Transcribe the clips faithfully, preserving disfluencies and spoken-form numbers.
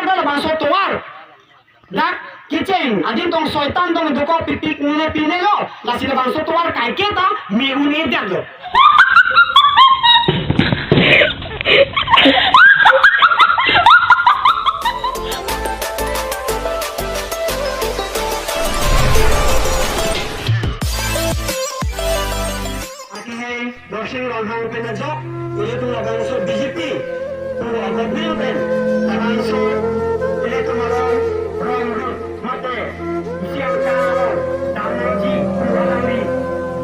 Labangso tovar dak kecheng adim tong soitan tong dokok pipik nine pinelo. Lasi labangso tovar kaike ta me un-edetlo. Akehai Dorsing Ronghang pen ajok, ilitum labangso B J P pu akobil pen labangso ilitum along rong rut mate siang kang along damji pu alangli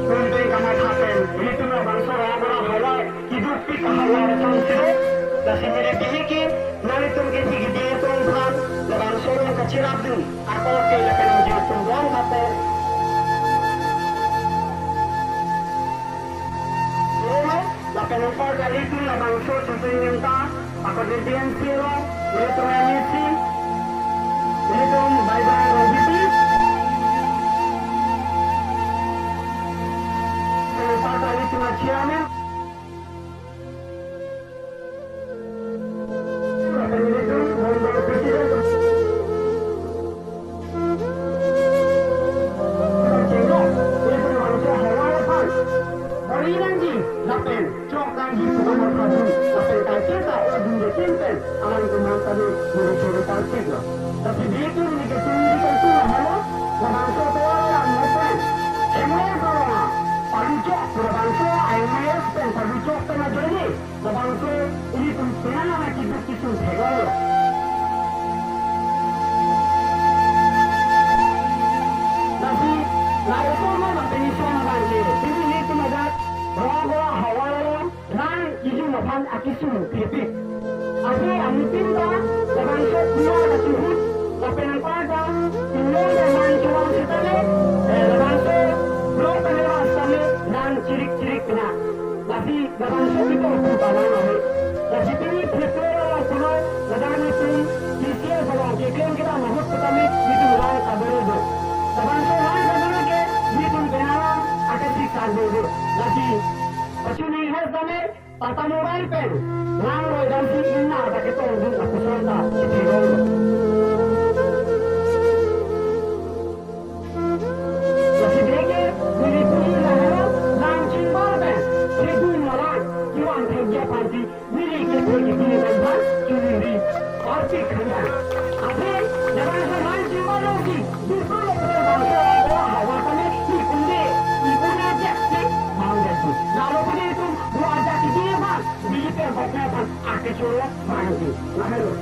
pen kamatha pen ilitum labangso Rongagora havar kidukpik ahavar atum siro. Lasi neli bihi ke nanglitum ke thik di atum aphan labangso along kachirapdun ako ke lapen jir tumbong kape. Lapen anpar kalitum labangso Chusoying Ingti, ako D D M C lo, ilitum M A C, ilitum Baibai Robipi, lapen anpar kalitum a-chairman. Lapen chok nangji pu kamatha dun, lapen kaike ta odun de tinten alangtum aphan tame neli choro parpiklo. Lasi bike neli kechini di kantu lahelo, labangso tovar alam pen M I S along paluchok, labangso M I S pen paluchok pen ajoine labangso ilitum penang anak kiduk kisung theklo. Lasi la eso ma lapen iso ma bang ke, pini ilitum ajat Rongagora havar along lang ijum aphan akisung thepik. Aphi amutin ta labangso puwa kachihut lapen anpar ta inglong ta man chuwang setame, eh, labangso block pen eva setame lang chirik chirik pina. Lasi labangso kedo pu ta lang ahe. Lasi pini February along pulo ladak nelitum T C S along keklem kedam ahut setame nelitum lang kabere do. Labangso lang kabere ke nelitum penang akesik sar do do. Lasi pachuni hai setame Tata Mobile pen lang roi damsi inna ta ketongdun apuson ta chithirong. Lasi bike neli puji lahelo, lang chingbar pen thedun malang kevan thekji aphansi neli kethe kepini abang chuningri parpik khangdang. Aphi labangso lang chingbar alongsi Diphu lo pute bangso havar tame ikunde, ikunde ajak si bang jasi. Lalo pute itum dua ajak isi bang, B J P boknya bang, ake choro bang si. Lahelo.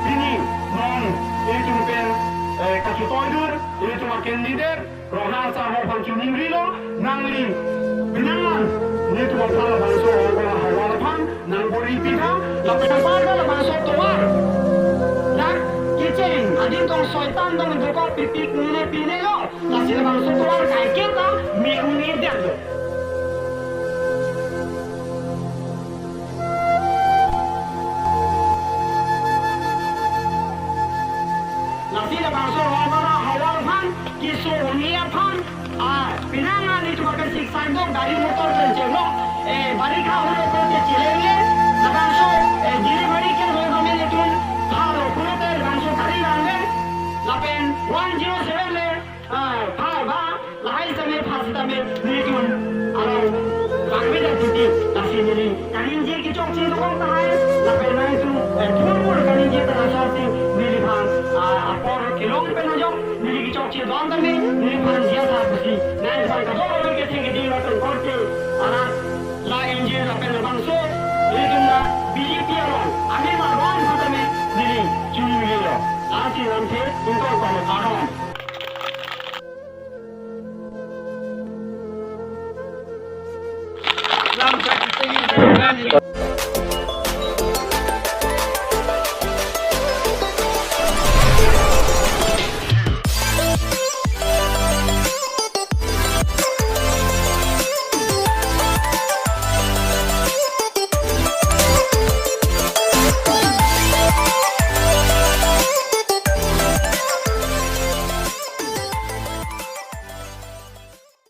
Pini non itum pen, eh, kachetoidur, itum a-candidate, Ronghang sahok aphan choningrilo, nangli penang an nelitum aphan labangso Rongagora havar aphan nang bor-i pitha, lapen anpar ta labangso tovar dak kecheng adim tong soitan tong dokok pipik nine pinelo, lasi labangso tovar kaike ta me un-edetlo. Lasi labangso Rongagora havar aphan keso un-e aphan, ah, penang an itum aphan siksa dok gari motor pen chenglo, eh, barikha holo pen ke chileng le, labangso, eh, delivery ke holo kami itum thalo pulote labangso gari vangve, lapen one zero seven le, ah, pha ba, lahai sitame pha sitame nelitum along langveda titi, lasi neli kaningje kechokche dokok tahai, lapen nangtum, eh, thurmur kaningje ta lasonsi neliphan, ah, apor kelong pen ajok neli kechokche don tame neliphan jia tha pusi nangphan kadokave ketheng keding lapen korte arat la ingjir lapen labangso nelitum la B J P along amen ma don tame neli chuningri lo. Lasi lamthe ingkoi koma kardom.